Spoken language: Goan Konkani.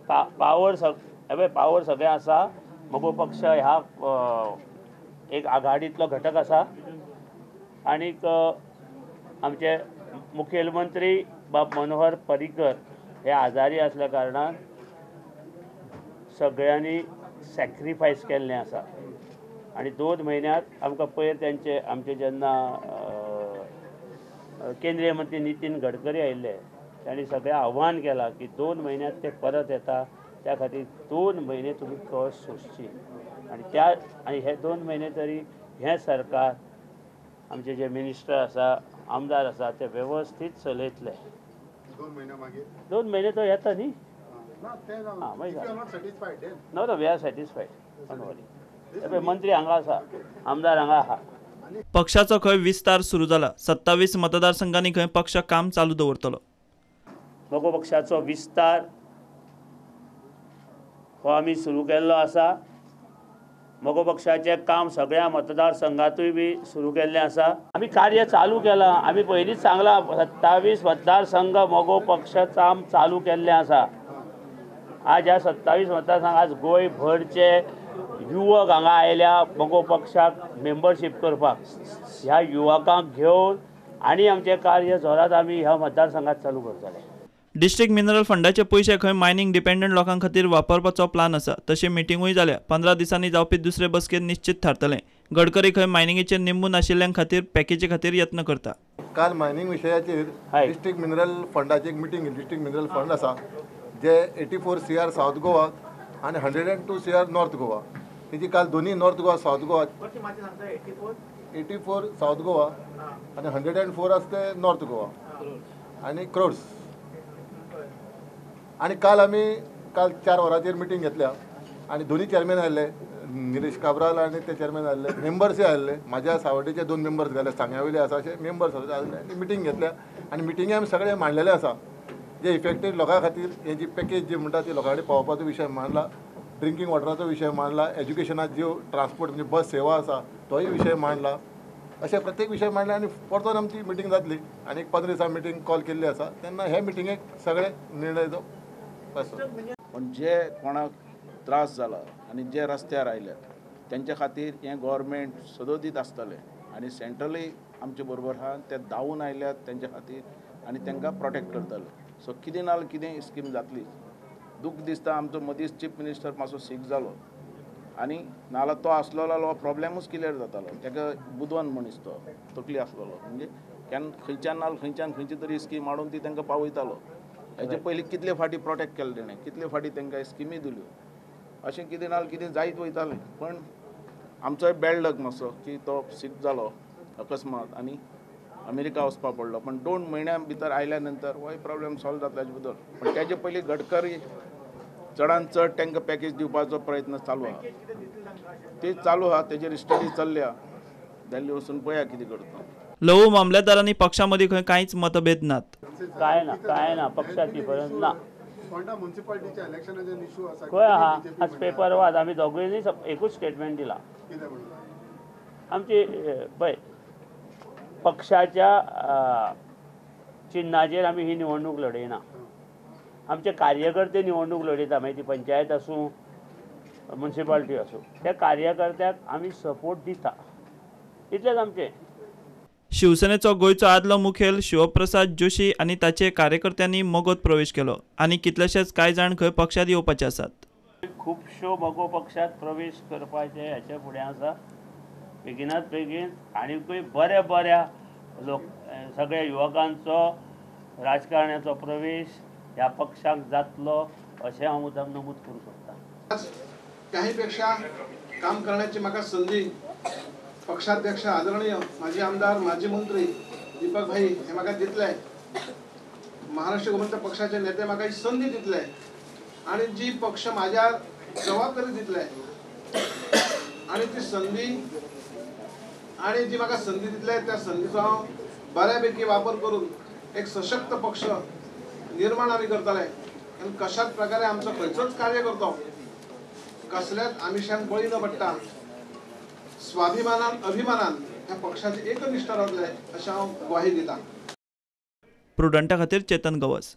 पावर पावर सगळें आसा. मगो पक्ष ह्या एक आघाडींतलो घटक आसा आनीक आमचे मुखेलमंत्री बाब मनोहर पर्रीकर हे आजारी आसल्या कारणान सगळ्यांनी सॅक्रिफायस केल्लें आसा आनी 2 म्हयन्यांत आमकां पयर तेंचे आमचे जेन्ना केंद्रीय मंत्री नितीन गडकरी आयिल्ले तांणी सगळें आव्हान केलां की 2 म्हयन्यांत ते परत येता, त्या खातीर 2 म्हयने तुमी कळ सोंसची आनी त्या आनी हे 2 म्हयने तरी हें सरकार आमचे जे मिनिस्टर आसा, आमदार आसा ते वेवस्थीत चलयतले. 2 म्हयने मागीर 2 म्हयने तो येता न्ही. No no, we are satisfied. मंत्री हांगा आसा, आमदार हांगा आहा. पक्षाचो खंय विस्तार सुरू जाला. 27 मतदारसंघांनी खंय पक्ष काम चालू दवरतलो. मगो पक्षाचो विस्तार हो आमी सुरू केल्लो आसा. मगो पक्षाचें काम सगळ्या मतदारसंघातूय बी सुरू केल्लें आसा. आमी कार्य चालू केलां. आमी पयलींच सांगलां 27 मतदारसंघ मगो पक्ष काम चालू केल्लें आसा. आज ह्या 27 मतदारसंघ आज गोंयभरचे युवक हांगा आयल्या मगो पक्षाक मेंबरशीप करपाक. ह्या युवकांक घेवन आनी आमचें कार्य जोरात आमी ह्या मतदारसंघात चालू करतले. डिस्ट्रिक्ट मिनरल फंडाचे पयशे खंय मायनिंग डिपेंडंट लोकां खातीर वापरपाचो प्लान आसा. तशें मिटिंगूय जाल्या. 15 दिसांनी जावपी दुसरे बसकेंत निश्चित थारतलें. गडकरी खंय मायनिंगेचेर निंबून आशिल्ल्यां खातीर पॅकेजी खातीर यत्न करता. काल मायनिंग विशयाचेर डिस्ट्रिक्ट मिनरल फंडाची एक मिटींग, डिस्ट्रिक्ट मिनरल फंड आसा जे 84 CR south Goa आनी 102 CR north Goa, तेजी काल दोन्ही north Goa south Goa 84 south Goa आनी 104 आसा ते नॉर्थ गोवा आनी क्रोड्स. आनी काल आमी काल 4 वरांचेर मिटींग घेतल्या आनी दोन्ही चेअरमॅन आयिल्ले, निलेश काब्राल आनी ते चेअरमॅन आयिल्ले, मेंबर्सूय आयिल्ले. म्हाज्या सावड्डेचे 2 मेंबर्स घाले, सांग्यावयले आसा अशे मेंबर्स आयिल्ले आनी मिटींग घेतल्या आनी मिटिंगे आमी सगळे मांडलेले आसा जे इफेक्टीव लोकां खातीर हे जी पॅकेज जी म्हणटा ती लोकां कडेन पावोवपाचो विशय मांडला, ड्रिंकींग वॉटराचो विशय मांडला, एज्युकेशनाक ज्यो ट्रान्सपोर्ट म्हणजे बस सेवा आसा तोय विशय मांडला, अशे प्रत्येक विशय मांडले आनी परतून आमची मिटींग जातली आनी एक 15 दिसां मिटींग कॉल केल्ली आसा तेन्ना हे मिटिंगेक सगळे निर्णय जो पण जे कोणाक त्रास जाला आनी जे रस्त्यार आयल्यात तेंच्या खातीर हें गव्हर्मेंट सदोदीत आसतलें आनी सेंट्रलूय आमचे बरोबर आहा, ते धांवून आयल्यात तेंच्या खातीर आनी तांकां प्रोटेक्ट करतले. सो कितें ना कितें स्कीम जातली. दूख दिसता आमचो मदींच चीफ मिनिस्टर मातसो सीक जालो आनी नाल्यार तो आसलो जाल्यार प्रॉब्लेमूच क्लियर जातालो. ताका बुदवंत मनीस तो, तकली आसलेलो, म्हणजे केन्ना खंयच्यान ना खंयच्यान खंयची तरी स्कीम हाडून ती तांकां पावयतालो. हेजे पयलीं कितले फावटी प्रोटेक्ट केलें तेणें, कितले फावटी तांकां स्किमी दिल्यो, अशें कितें ना कितें जायत वयतालें. पण आमचोय बॅड लक मातसो की तो सीक जालो अकस्मात आनी अमेरिका वचपा पडलो. पण 2 म्हयन्यां भितर आयल्या नंतर होय प्रॉब्लेम सॉल्व जातलो हेजे बद्दल. पण तेजे पयलीं गडकरी चडान चड तांकां पॅकेज दिवपाचो प्रयत्न चालू आहा, ते चालू आहा, तेजेर स्टडी चल्ल्या. दिल्ली वचून पळया कितें करता. लघु मामलेदारांनी पक्षा मदीं खंय कांयच मतभेद नात. काय ना, काय ना, पक्षाची परत ना. खंय आहा आज पेपर वाच. आमी दोगूय एकूच स्टेटमेंट दिला. आमची पळय पक्षाच्या चिन्हाचेर आमी ही निवडणूक लडयना. आमचे कार्यकर्ते निवडणूक लडयता, मागीर ती पंचायत आसूं म्युनिसिपालिटी आसूं, त्या कार्यकर्त्याक आमी सपोर्ट दिता, इतलेंच आमचें. शिवसेनेचो गोंयचो आदलो मुखेल शिवप्रसाद जोशी आनी ताचे कार्यकर्त्यांनी मगोत प्रवेश केलो आनी कितलेशेच कांय जाण खंय पक्षांत येवपाचे आसात. खुबश्यो मगो पक्षांत प्रवेश करपाचे हाचे फुडें आसा. बेगिनात बेगीन आनीकूय बऱ्या बऱ्या लोक सगळ्या युवकांचो राजकारण्याचो प्रवेश ह्या पक्षाक जातलो अशें हांव मुद्दाम नमूद करूंक सोदतां. त्याहीपेक्षा काम करण्याची म्हाका संधी पक्षाध्यक्ष आदरणीय माजी आमदार माजी मंत्री दीपक भाई हे म्हाका दितले, महाराष्ट्र गोमंतक पक्षाचे नेते म्हाका ही संधी दितले आणि जी पक्ष माझ्या जबाबदारी दितले आणि ती संधी आणि जी म्हाका संधी दितले त्या संधीचो हांव बऱ्यापैकी वापर करून एक सशक्त पक्ष निर्माण आमी करतले. आनी कशाच प्रकारे आमचो खंयचोच कार्यकर्तो कसल्याच आमिशान बळी न पडटा स्वाभिमानान अभिमानान ह्या पक्षाचे एकनिष्ठ रावतले अशें हांव ग्वाही दिता. प्रुडंटा खातीर चेतन गवस.